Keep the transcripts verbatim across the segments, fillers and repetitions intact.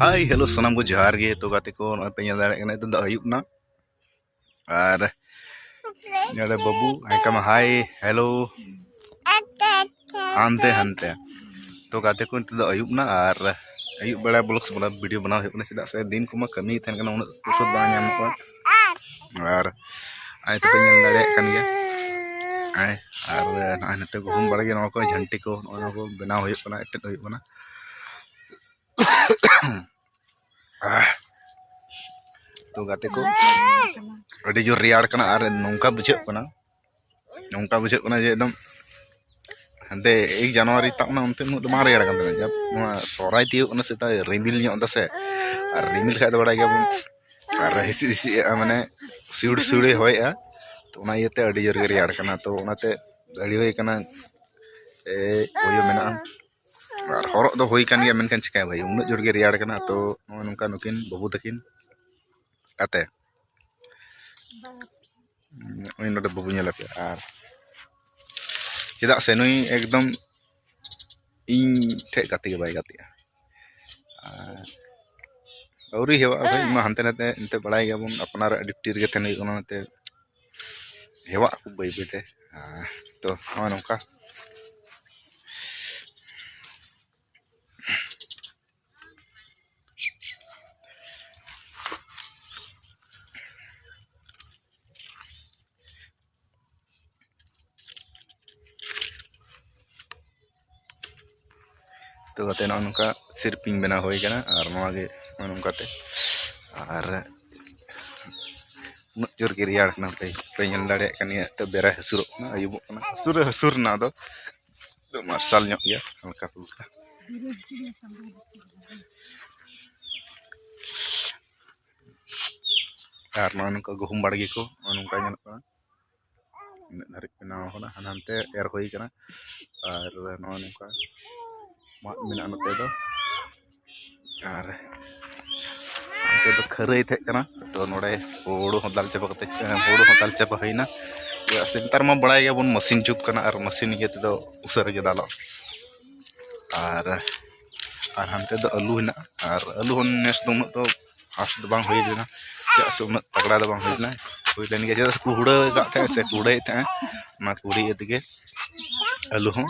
ᱦᱟᱭ, hello, ᱥᱟᱱᱟᱢ ᱠᱚ ᱡᱚᱦᱟᱨ ᱜᱮ᱾ ᱛᱚ ᱜᱟᱛᱮ ᱠᱚ, ᱱᱚᱜᱼᱚᱭ ᱯᱮ ᱧᱮᱞ ᱫᱟᱲᱮᱭᱟᱜ ᱠᱟᱱᱟ, ᱱᱤᱛᱚᱜ ᱫᱚ ᱟᱹᱭᱩᱵ ᱱᱟ᱾ ᱟᱨ ᱱᱚᱰᱮ ᱵᱟᱹᱵᱩ, ᱦᱮᱸ, ᱠᱟᱢᱟ, ᱦᱟᱭ, ᱦᱮᱞᱳ᱾ ᱦᱟᱱᱛᱮ, ᱦᱟᱱᱛᱮ᱾ ᱛᱚ ᱜᱟᱛᱮ ᱠᱚ, ᱱᱤᱛᱚᱜ ᱫᱚ ᱟᱹᱭᱩᱵ ᱱᱟ ᱟᱨ ᱟᱹᱭᱩᱵ ᱵᱮᱲᱟ ᱵᱞᱚᱜᱥ ᱵᱚᱞᱮ ᱵᱷᱤᱰᱤᱭᱳ ᱵᱮᱱᱟᱣ ᱦᱩᱭᱩᱜ ᱠᱟᱱᱟ, ᱪᱮᱫᱟᱜ ᱥᱮ ᱫᱤᱱ ᱠᱚᱢᱟ ᱠᱟᱹᱢᱤ ᱛᱟᱦᱮᱱ ᱠᱟᱱᱟ, ᱩᱱᱟᱹᱜ ᱯᱷᱩᱨᱥᱚᱛ ᱵᱟᱝ ᱧᱟᱢ ᱠᱚᱣᱟ᱾ ᱟᱨ ᱟᱭ ᱛᱚᱯᱮ ᱧᱮᱞ ᱫᱟᱲᱮᱭᱟᱜ ᱠᱟᱱ ᱜᱮᱭᱟ᱾ ᱟᱭ, ᱟᱨ ᱱᱚᱜᱼᱚᱭ ᱱᱤᱛᱚᱜ ᱜᱩᱦᱩᱢ ᱵᱟᱲᱜᱮ, ᱱᱚᱣᱟ ᱠᱚ ᱡᱷᱟᱹᱱᱴᱤ ᱠᱚ, ᱱᱚᱜᱼᱚᱭ ᱱᱚᱣᱟ ᱠᱚ ᱵᱮᱱᱟᱣ ᱦᱩᱭᱩᱜ ᱠᱟᱱᱟ, ᱮᱴᱮᱫ ᱦᱩᱭᱩᱜ ᱠᱟᱱᱟ᱾ ᱟᱦ᱾ ᱛᱚ ᱜᱟᱛᱮ ᱠᱚ, ᱟᱹᱰᱤ ᱡᱳᱨ ᱨᱮᱭᱟᱲ ᱠᱟᱱᱟ ᱟᱨ ᱱᱚᱝᱠᱟ ᱵᱩᱡᱷᱟᱹᱜ ᱠᱟᱱᱟ, ᱱᱚᱝᱠᱟ ᱵᱩᱡᱷᱟᱹᱜ ᱠᱟᱱᱟ ᱡᱮ ᱮᱠᱫᱚᱢ ᱦᱟᱱᱛᱮ ᱮᱠ ᱡᱟᱱᱩᱣᱟᱨᱤ ᱛᱟᱵ ᱱᱟ, ᱚᱱᱛᱮ ᱩᱱᱟᱹᱜ ᱫᱚ ᱵᱟᱝ ᱨᱮᱭᱟᱲ ᱠᱟᱱ ᱛᱟᱦᱮᱱᱟ᱾ ᱡᱟᱵ ᱱᱚᱣᱟ ᱥᱚᱦᱨᱟᱭ ᱛᱤᱭᱳᱜ ᱠᱟᱱᱟ ᱥᱮ, ᱛᱟᱭ ᱨᱤᱢᱤᱞ ᱧᱚᱜ ᱮᱫᱟ ᱥᱮ, ᱟᱨ ᱨᱤᱢᱤᱞ ᱠᱷᱟᱡ ᱫᱚ ᱵᱟᱲᱟᱭ ᱜᱮᱭᱟᱵᱚᱱ, ᱟᱨ ᱦᱤᱥᱤᱫ ᱦᱤᱥᱤᱫ ᱮᱜᱼᱟ, ᱢᱟᱱᱮ ᱥᱤᱣᱲ ᱥᱤᱣᱲᱮ ᱦᱚᱭᱮᱜᱼᱟ᱾ ᱛᱚ ᱚᱱᱟ ᱤᱭᱟᱹᱛᱮ ᱟᱹᱰᱤ ᱡᱳᱨ ᱜᱮ ᱨᱮᱭᱟᱲ ᱠᱟᱱᱟ᱾ ᱛᱚ ᱚᱱᱟᱛᱮ ᱫᱟᱲᱮ ᱦᱩᱭ ᱠᱟᱱᱟ, ᱮ, ᱳᱭᱳ ᱢᱮᱱᱟᱜᱼᱟ᱾ ᱟᱨ ᱦᱚᱨᱚᱜ ᱫᱚ ᱦᱩᱭ ᱠᱟᱱ ᱜᱮᱭᱟ, ᱢᱮᱱᱠᱷᱟᱱ ᱪᱤᱠᱟᱹᱭᱟ ᱵᱷᱟᱹᱭ, ᱩᱱᱟᱹᱜ ᱡᱳᱨ ᱜᱮ ᱨᱮᱭᱟᱲ ᱠᱟᱱᱟ᱾ ᱛᱚ ᱱᱚᱜᱼᱚᱭ ᱱᱚᱝᱠᱟ ᱱᱩᱠᱤᱱ ᱵᱟᱹᱵᱩ ᱛᱟᱹᱠᱤᱱ ᱠᱟᱛᱮ, ᱩᱱᱤ ᱱᱚᱰᱮ ᱵᱟᱹᱵᱩ ᱧᱮᱞᱮ ᱯᱮ᱾ ᱟᱨ ᱪᱮᱫᱟᱜ ᱥᱮ ᱱᱩᱭ ᱮᱠᱫᱚᱢ ᱤᱧ ᱴᱷᱮᱡ ᱜᱟᱛᱮ ᱜᱮ ᱵᱟᱭ ᱜᱟᱛᱮᱜᱼᱟ᱾ ᱟᱨ ᱟᱹᱣᱨᱤ ᱦᱮᱣᱟᱜᱼᱟ ᱵᱷᱟᱹᱭ, ᱤᱧ ᱢᱟ ᱦᱟᱱᱛᱮ ᱱᱟᱛᱮ ᱮᱱᱛᱮ ᱵᱟᱲᱟᱭ ᱜᱮᱭᱟᱵᱚᱱ, ᱟᱯᱱᱟᱨᱟᱜ ᱰᱤᱭᱩᱴᱤ ᱨᱮᱜᱮ ᱛᱟᱦᱮᱱ ᱦᱩᱭᱩᱜ ᱠᱟᱱᱟ, ᱚᱱᱟᱛᱮ ᱦᱮᱣᱟᱜ ᱟᱠᱚ ᱵᱟᱹᱭ ᱵᱟᱹᱭ ᱛᱮ᱾ ᱟᱨ ᱛᱚ ᱱᱚᱜᱼᱚᱭ ᱱᱚᱝᱠᱟ᱾ ᱛᱚ ᱜᱟᱛᱮ, ᱱᱚᱜᱼᱚ ᱱᱚᱝᱠᱟ ᱥᱤᱨᱯᱤᱧ ᱵᱮᱱᱟᱣ ᱦᱩᱭ ᱠᱟᱱᱟ, ᱟᱨ ᱱᱚᱣᱟ ᱜᱮ ᱱᱚᱜᱼᱚ ᱱᱚᱝᱠᱟᱛᱮ, ᱟᱨ ᱩᱱᱟᱹᱜ ᱡᱳᱨ ᱜᱮ ᱨᱮᱭᱟᱲ ᱠᱟᱱᱟ᱾ ᱯᱮ, ᱯᱮ ᱧᱮᱞ ᱫᱟᱲᱮᱭᱟᱜ ᱠᱟᱱ ᱜᱮᱭᱟ, ᱛᱚ ᱵᱮᱲᱟᱭ ᱦᱟᱹᱥᱩᱨᱚᱜ ᱠᱟᱱᱟ, ᱟᱹᱭᱩᱵᱚᱜ ᱠᱟᱱᱟ, ᱦᱟᱹᱥᱩᱨ ᱦᱟᱹᱥᱩᱨ ᱨᱮᱱᱟᱜ ᱫᱚ ᱢᱟᱨᱥᱟᱞ ᱧᱚᱜ ᱜᱮᱭᱟ ᱦᱟᱞᱠᱟ ᱯᱩᱞᱠᱟ᱾ ᱟᱨ ᱱᱚᱜᱼᱚ ᱱᱚᱝᱠᱟ ᱜᱩᱦᱩᱢ ᱵᱟᱲᱜᱮ ᱠᱚ ᱱᱚᱜᱼᱚ ᱱᱚᱝᱠᱟ ᱧᱮᱞᱚᱜ ᱠᱟᱱᱟ, ᱤᱱᱟᱹᱜ ᱫᱷᱟᱹᱨᱤᱡ ᱵᱮᱱᱟᱣ ᱠᱟᱱᱟ, ᱦᱟᱱᱟ ᱦᱟᱱᱛᱮ ᱮᱨ ᱦᱩᱭ ᱠᱟᱱᱟ᱾ ᱟᱨ ᱱᱚᱜᱼᱚ ᱱᱚᱝᱠᱟ ᱢᱟᱫ ᱢᱮᱱᱟᱜᱼᱟ ᱱᱚᱛᱮ ᱫᱚ, ᱟᱨ ᱱᱚᱛᱮ ᱫᱚ ᱠᱷᱟᱹᱨᱟᱹᱭ ᱛᱟᱦᱮᱸ ᱠᱟᱱᱟ᱾ ᱛᱚ ᱱᱚᱰᱮ ᱦᱳᱲᱳ ᱦᱚᱸ ᱫᱟᱞ ᱪᱟᱵᱟ ᱠᱟᱛᱮ, ᱦᱳᱲᱳ ᱦᱚᱸ ᱫᱟᱞ ᱪᱟᱵᱟ ᱦᱩᱭᱱᱟ᱾ ᱪᱮᱫᱟᱜ ᱥᱮ ᱱᱮᱛᱟᱨ ᱢᱟ ᱵᱟᱲᱟᱭ ᱜᱮᱭᱟᱵᱚᱱ ᱢᱮᱥᱤᱱ ᱡᱩᱜᱽ ᱠᱟᱱᱟ, ᱟᱨ ᱢᱮᱥᱤᱱ ᱤᱭᱟᱹ ᱛᱮᱫᱚ ᱩᱥᱟᱹᱨᱟ ᱜᱮ ᱫᱟᱞᱚᱜ᱾ ᱟᱨ ᱟᱨ ᱦᱟᱱᱛᱮ ᱫᱚ ᱟᱹᱞᱩ ᱦᱮᱱᱟᱜᱼᱟ᱾ ᱟᱨ ᱟᱹᱞᱩ ᱦᱚᱸ ᱱᱮᱥ ᱫᱚ ᱩᱱᱟᱹᱜ ᱫᱚ ᱯᱷᱟᱥᱴ ᱫᱚ ᱵᱟᱝ ᱦᱩᱭ ᱞᱮᱱᱟ, ᱪᱮᱫᱟᱜ ᱥᱮ ᱩᱱᱟᱹᱜ ᱛᱟᱜᱲᱟ ᱫᱚ ᱵᱟᱝ ᱦᱩᱭ ᱞᱮᱱᱟ᱾ ᱦᱩᱭ ᱞᱮᱱ ᱜᱮᱭᱟ, ᱪᱮᱫᱟᱜ ᱥᱮ ᱠᱚ ᱦᱩᱲᱟᱹ ᱠᱟᱜ ᱛᱟᱦᱮᱸᱜ ᱥᱮ ᱠᱩᱲᱟᱹᱭᱮᱫ ᱛᱟᱦᱮᱸᱜ, ᱚᱱᱟ ᱠᱩᱲᱤ ᱤᱭᱟᱹ ᱛᱮᱜᱮ ᱟᱹᱞᱩ ᱦᱚᱸ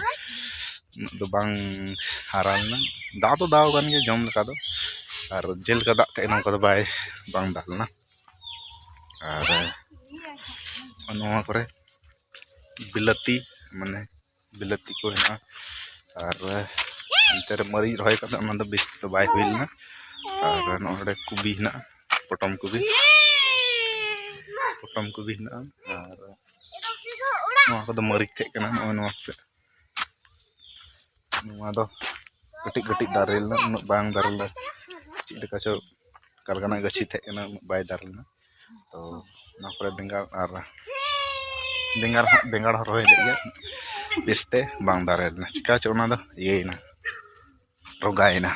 ᱩᱱᱟᱹᱜ ᱫᱚ ᱵᱟᱝ ᱦᱟᱨᱟ ᱞᱮᱱᱟ᱾ ᱫᱟᱜ ᱫᱚ ᱫᱟᱜ ᱠᱟᱱ ᱜᱮᱭᱟ ᱡᱚᱢ ᱞᱮᱠᱟ ᱫᱚ, ᱟᱨ ᱡᱮᱞᱮᱠᱟ ᱫᱟᱜ ᱛᱟᱦᱮᱸ ᱱᱚᱝᱠᱟ ᱫᱚ ᱵᱟᱭ, ᱵᱟᱝ ᱫᱟᱜ ᱞᱮᱱᱟ᱾ ᱟᱨ ᱱᱚᱣᱟ ᱠᱚᱨᱮ ᱵᱤᱞᱟᱹᱛᱤ, ᱢᱟᱱᱮ ᱵᱤᱞᱟᱹᱛᱤ ᱠᱚ ᱦᱮᱱᱟᱜᱼᱟ᱾ ᱟᱨ ᱚᱱᱛᱮ ᱨᱮ ᱢᱟᱹᱨᱤᱪ ᱨᱚᱦᱚᱭ ᱠᱟᱛᱮ ᱚᱱᱟ ᱫᱚ ᱵᱮᱥ ᱫᱚ ᱵᱟᱭ ᱦᱩᱭ ᱞᱮᱱᱟ᱾ ᱟᱨ ᱱᱚᱰᱮ ᱠᱚᱵᱤ ᱦᱮᱱᱟᱜᱼᱟ, ᱯᱚᱴᱚᱢ ᱠᱚᱵᱤ, ᱯᱚᱴᱚᱢ ᱠᱚᱵᱤ ᱦᱮᱱᱟᱜᱼᱟ᱾ ᱟᱨ ᱱᱚᱣᱟ ᱠᱚᱫᱚ ᱢᱟᱹᱨᱤᱪ ᱛᱟᱦᱮᱸ ᱠᱟᱱᱟ᱾ ᱱᱚᱜᱼᱚᱭ ᱱᱚᱣᱟ ᱠᱚ, ᱱᱚᱣᱟ ᱫᱚ ᱠᱟᱹᱴᱤᱡ ᱠᱟᱹᱴᱤᱡ ᱫᱟᱨᱮ ᱞᱮᱱᱟ, ᱩᱱᱟᱹᱜ ᱵᱟᱝ ᱫᱟᱨᱮ ᱞᱮᱱᱟ, ᱪᱮᱫ ᱞᱮᱠᱟ ᱪᱚ ᱚᱠᱟ ᱞᱮᱠᱟᱱᱟᱜ ᱜᱟᱹᱪᱷᱤ ᱛᱟᱦᱮᱸ ᱠᱟᱱᱟ, ᱩᱱᱟᱹᱜ ᱵᱟᱭ ᱫᱟᱨᱮ ᱞᱮᱱᱟ᱾ ᱛᱚ ᱚᱱᱟ ᱯᱚᱨᱮ ᱵᱮᱸᱜᱟᱲ ᱟᱨ ᱵᱮᱸᱜᱟᱲ ᱦᱚᱸ, ᱵᱮᱸᱜᱟᱲ ᱦᱚᱸ ᱨᱚᱦᱚᱭ ᱞᱮᱫ ᱜᱮᱭᱟ, ᱵᱮᱥᱛᱮ ᱵᱟᱝ ᱫᱟᱨᱮ ᱞᱮᱱᱟ᱾ ᱪᱤᱠᱟ ᱪᱚ ᱚᱱᱟ ᱫᱚ ᱤᱭᱟᱹᱭᱮᱱᱟ, ᱨᱚᱜᱟᱭᱮᱱᱟ᱾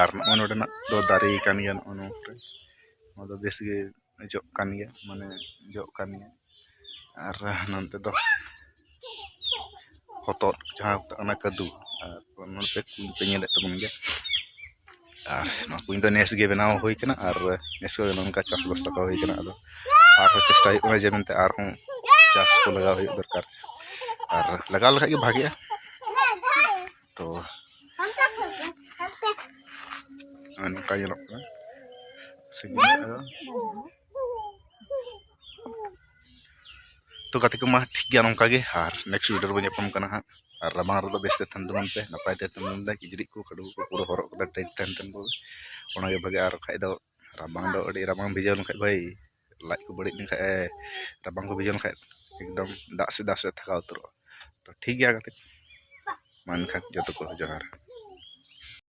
ᱟᱨ ᱱᱚᱜᱼᱚ ᱱᱚᱰᱮᱱᱟᱜ ᱫᱚ ᱫᱟᱨᱮ ᱠᱟᱱ ᱜᱮᱭᱟ, ᱱᱚᱜᱼᱚ ᱱᱚᱣᱟ ᱠᱚᱨᱮ᱾ ᱱᱚᱣᱟ ᱫᱚ ᱵᱮᱥ ᱜᱮ ᱡᱚᱜ ᱠᱟᱱ ᱜᱮᱭᱟ, ᱢᱟᱱᱮ ᱡᱚᱜ ᱠᱟᱱ ᱜᱮᱭᱟ᱾ ᱟᱨ ᱱᱚᱱᱛᱮ ᱫᱚ ᱦᱚᱛᱚᱫ, ᱡᱟᱦᱟᱸ ᱢᱮᱛᱟᱜ ᱠᱟᱱᱟ ᱠᱟᱹᱫᱩ, ᱟᱨ ᱱᱚᱱᱛᱮ ᱠᱩᱧ ᱯᱮ ᱧᱮᱞᱮᱫ ᱛᱟᱵᱚᱱ ᱜᱮᱭᱟ᱾ ᱟᱨ ᱱᱚᱣᱟ ᱠᱩᱧ ᱫᱚ ᱱᱮᱥ ᱜᱮ ᱵᱮᱱᱟᱣ ᱦᱩᱭ ᱠᱟᱱᱟ, ᱟᱨ ᱱᱮᱥ ᱜᱮ ᱱᱚᱝᱠᱟ ᱪᱟᱥᱵᱟᱥ ᱞᱟᱜᱟᱣ ᱦᱩᱭ ᱠᱟᱱᱟ᱾ ᱟᱫᱚ ᱟᱨᱦᱚᱸ ᱪᱮᱥᱴᱟ ᱦᱩᱭᱩᱜ ᱠᱟᱱᱟ ᱡᱮ ᱢᱮᱱᱛᱮ ᱟᱨᱦᱚᱸ ᱪᱟᱥ ᱠᱚ ᱞᱟᱜᱟᱣ ᱦᱩᱭᱩᱜ ᱫᱚᱨᱠᱟᱨ, ᱟᱨ ᱞᱟᱜᱟᱣ ᱞᱮᱠᱷᱟᱡ ᱜᱮ ᱵᱷᱟᱜᱮᱜᱼᱟ᱾ ᱛᱚ ᱱᱚᱜᱼᱚᱭ ᱱᱚᱝᱠᱟ ᱧᱮᱞᱚᱜ ᱠᱟᱱᱟ ᱥᱟᱺᱜᱤᱧ ᱠᱷᱚᱱ ᱫᱚ᱾ ᱛᱚ ᱜᱟᱛᱮ ᱠᱚ ᱢᱟ ᱴᱷᱤᱠ ᱜᱮᱭᱟ ᱱᱚᱝᱠᱟ ᱜᱮ, ᱟᱨ ᱱᱮᱠᱥᱴ ᱵᱷᱤᱰᱤᱭᱳ ᱨᱮᱵᱚᱱ ᱧᱟᱯᱟᱢ ᱠᱟᱱᱟ ᱦᱟᱸᱜ᱾ ᱟᱨ ᱨᱟᱵᱟᱝ ᱨᱮᱫᱚ ᱵᱮᱥ ᱛᱮ ᱛᱟᱦᱮᱱ ᱛᱟᱵᱚᱱ ᱯᱮ, ᱱᱟᱯᱟᱭ ᱛᱮ ᱛᱟᱦᱮᱱ ᱛᱟᱵᱚᱱ ᱯᱮ, ᱠᱤᱪᱨᱤᱡ ᱠᱚ ᱠᱷᱟᱹᱰᱩ ᱠᱚ ᱯᱩᱨᱟᱹ ᱦᱚᱨᱚᱜ ᱠᱟᱛᱮ ᱴᱟᱭᱤᱴ ᱛᱟᱦᱮᱱ ᱛᱟᱵᱚᱱ ᱯᱮ, ᱚᱱᱟᱜᱮ ᱵᱷᱟᱜᱮ᱾ ᱟᱨ ᱵᱟᱠᱷᱟᱡ ᱫᱚ ᱨᱟᱵᱟᱝ ᱫᱚ ᱟᱹᱰᱤ ᱨᱟᱵᱟᱝ ᱵᱩᱡᱷᱟᱹᱣ ᱞᱮᱱᱠᱷᱟᱡ ᱵᱷᱟᱹᱭ, ᱞᱟᱡ ᱠᱚ ᱵᱟᱹᱲᱤᱡ ᱞᱮᱱᱠᱷᱟᱡ, ᱮ, ᱨᱟᱵᱟᱝ ᱠᱚ ᱵᱩᱡᱷᱟᱹᱣ ᱞᱮᱱᱠᱷᱟᱡ ᱮᱠᱫᱚᱢ ᱫᱟᱜ ᱥᱮ ᱫᱟᱜ ᱥᱮ ᱛᱷᱟᱠᱟᱣ ᱩᱛᱟᱹᱨᱚᱜᱼᱟ᱾ ᱛᱚ ᱴᱷᱤᱠ ᱜᱮᱭᱟ ᱜᱟᱛᱮ, ᱢᱟ ᱮᱱᱠᱷᱟᱱ ᱡᱚᱛᱚ ᱠᱚ ᱡᱚᱦᱟᱨ᱾